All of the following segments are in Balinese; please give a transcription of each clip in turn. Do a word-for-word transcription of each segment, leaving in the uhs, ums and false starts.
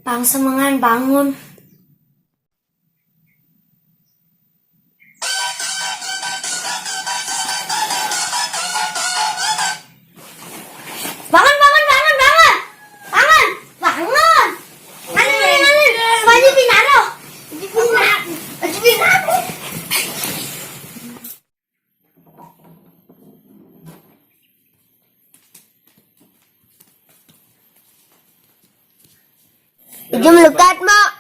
Bang semengan bangun. Bangun, bangun, bangun, bangun. Bangun, bangun. Bangun, bangun, bangun. Baju pinaro. Baju pinaro. Baju pinaro. Ijo melukat, Mak.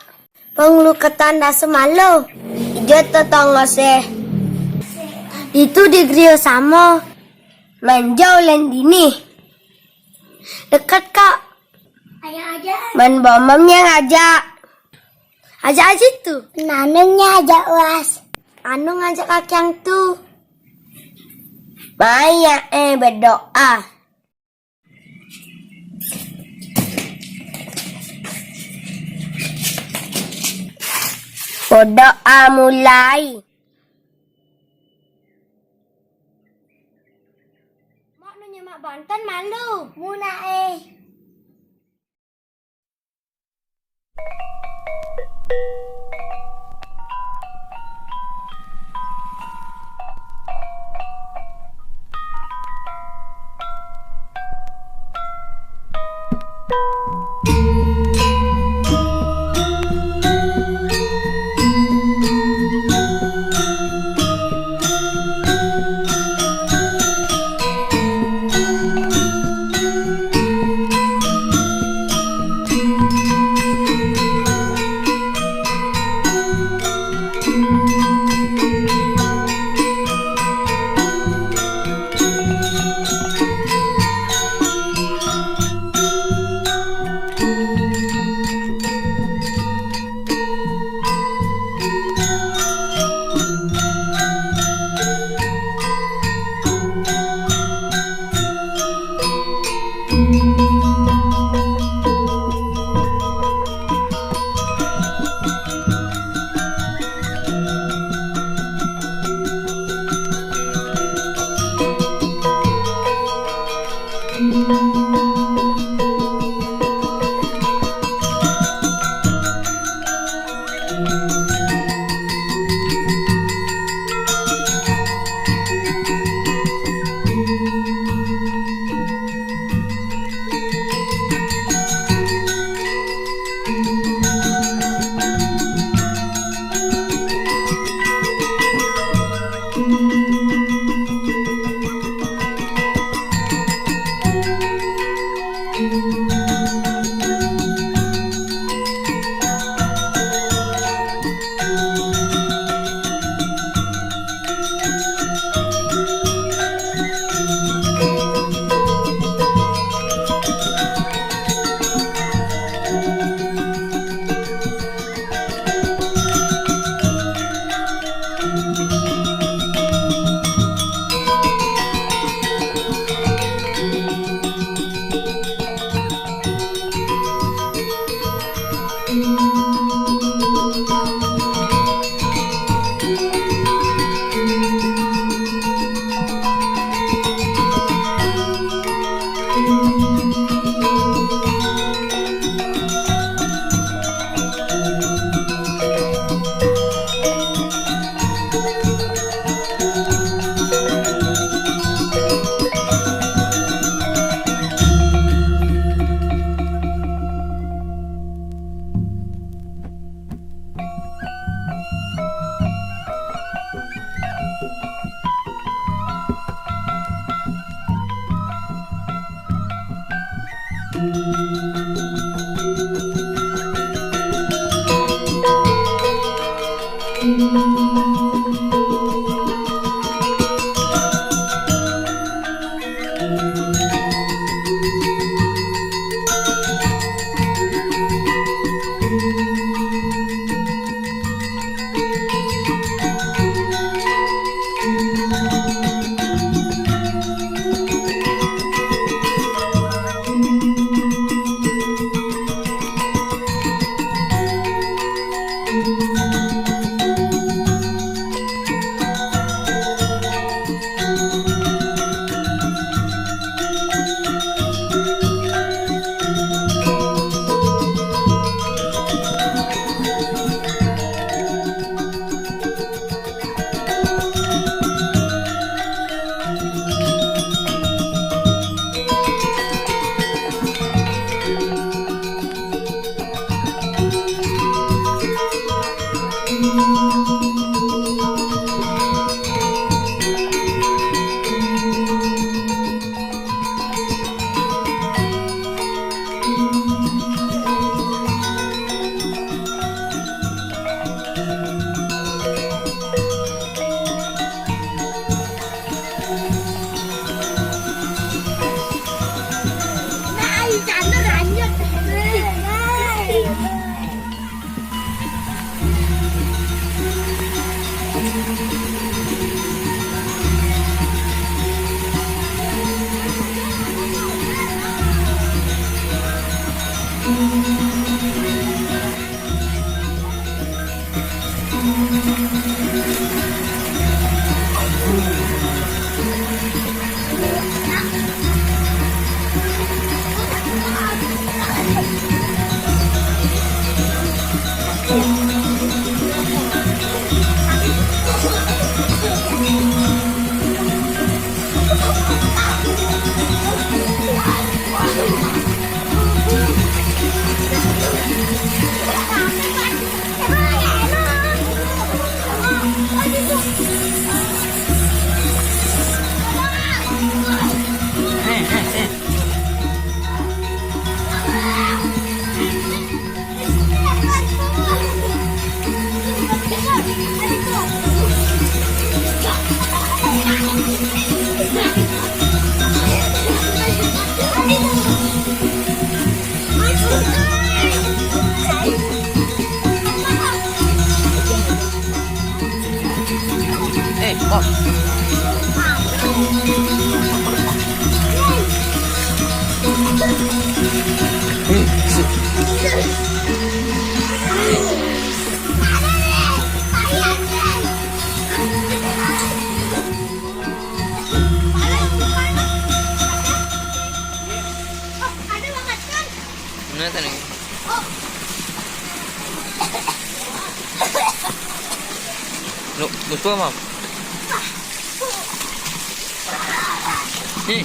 Pengluketan dasa malu. Ijo tetonggo se. Ditu di griya samo. Menjo ulen dini. Deket, Kak. Ayo aja. Men bomem yang aja. Aja aja tu. Nanungnya aja uas. Anu ngajak kaki yang tu. Maya eh berdoa. Berdoa mulai. Mak nanya mak Banten malu. Muna eh. Eh, Bos. Eh, si. Mana tadi? Lu, lu tua, Mam? Nih.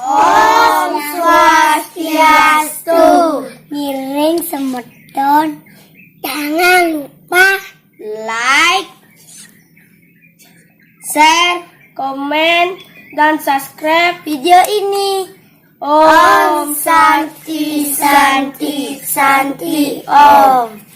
Om Swastiastu. Ngiring semeton, jangan lupa like, share, komen, dan subscribe video ini. Om Santi, Santi, Santi, Om.